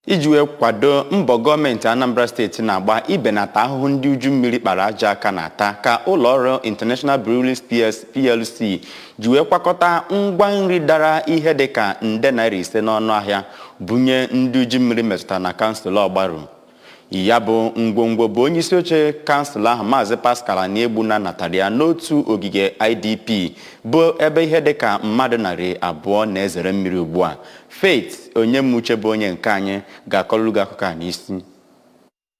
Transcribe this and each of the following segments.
Iji wee kwado mbọ gọọmenti Anambra Steeti na-agba ibenata ahụhụ ndị uju mmiri kpara ajọ aka na-ata, ka ụlọọrụ International Breweries PS PLC ji wee kwakọta ngwa nri dara ihe dịka nde ₦5 n'ọnụ ahịa bunye ndị uju mmiri metụtara na kansụl Ọgbaru. Ya bụ ngwongwo bụ onye isi oche kansụl ahụ, Maazị Pascal Aniebuna, natara ya n'otu ogige IDP bụ ebe ihe dịka mmadụ 200 na-ezere mmiri ugbu a. Faith Onyemuche bụ onye nke anyị ga-akọrọ gị akụkọ a n'isi.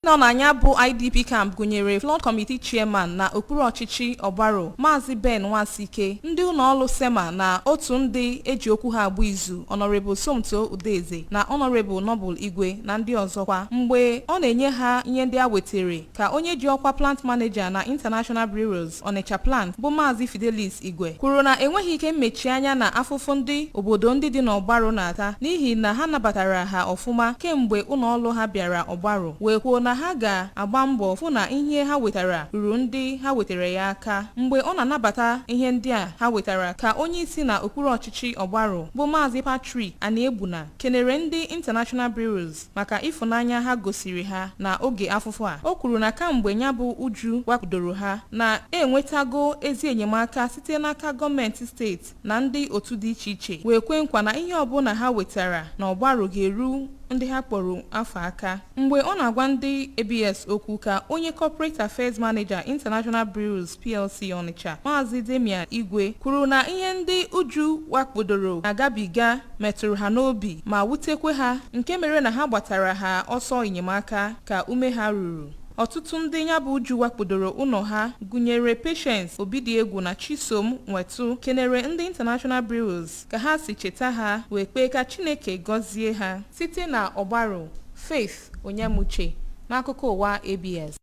Nọ na ya bụ IDP camp gụnyere Flood Committee Chairman na okpuru ọchịchị Ọgbaru, Maazị Ben Nwasike, ndị ụlọọrụ SEMA na otu ndị eji okwu ha agba izu, Honorable Somto Udeze na Honorable Noble Igwe na ndị ọzọkwa. Mgbe ọ na-enye ha ihe ndị a wetere, ka onye ji ọkwa plant manager na International Breweries Onitsha Plant bụ Maazị Fidelis Igwe kwuru na enweghị ike mmechi anya na afụfụ ndị obodo ndị dị n'Ọgbaru na-ata n'ihi na ha nabatara ha ọfụma kemgbe ụlọọrụ ha bịara Ọgbaru, wee kwuo na ha ga-agba mbọ fụ na ihe ha wetara ruru ndị ha wetara ya aka. Mgbe ọ na-anabata ihe ndị a ha wetara, ka onye isi na okpuru ọchịchị Ọgbaru bụ Maazị Patrick Aniebuna kenere ndị International Breweries maka ịfụnanya ha gosiri ha na oge afụfụ a. O kwuru na kamgbe ya bụ uju wakpudoro ha, na enwetago ezi enyemaka site n'aka gọọmenti steeti na ndị otu dị iche iche, wee kwe nkwa na ihe ọbụla ha wetara na Ọgbaru ga-eru ndị ha kpọrọ afọ aka. Mgbe ọ na-agwa ndị ABS okwu, ka onye Corporate Affairs Manager, International Breweries PLC Onitsha, Maazị Damian Igwe, kwuru na ihe ndị uju wakpodoro na-agabiga metụrụ ha n'obi ma wutekwe ha, nke mere na ha gbatara ha ọsọ enyemaka ka ume ha ruru. Ọtụtụ ndị ya bụ uju wakpodoro ụlọ ha gụnyere Patience Obidiegwu na Chisom Nwetu kenere ndị International Breweries ka ha si cheta ha, wee kpee ka Chineke gọzie ha. Site na Ọgbaru, Faith Onyemuche n'akụkọ ụwa ABS.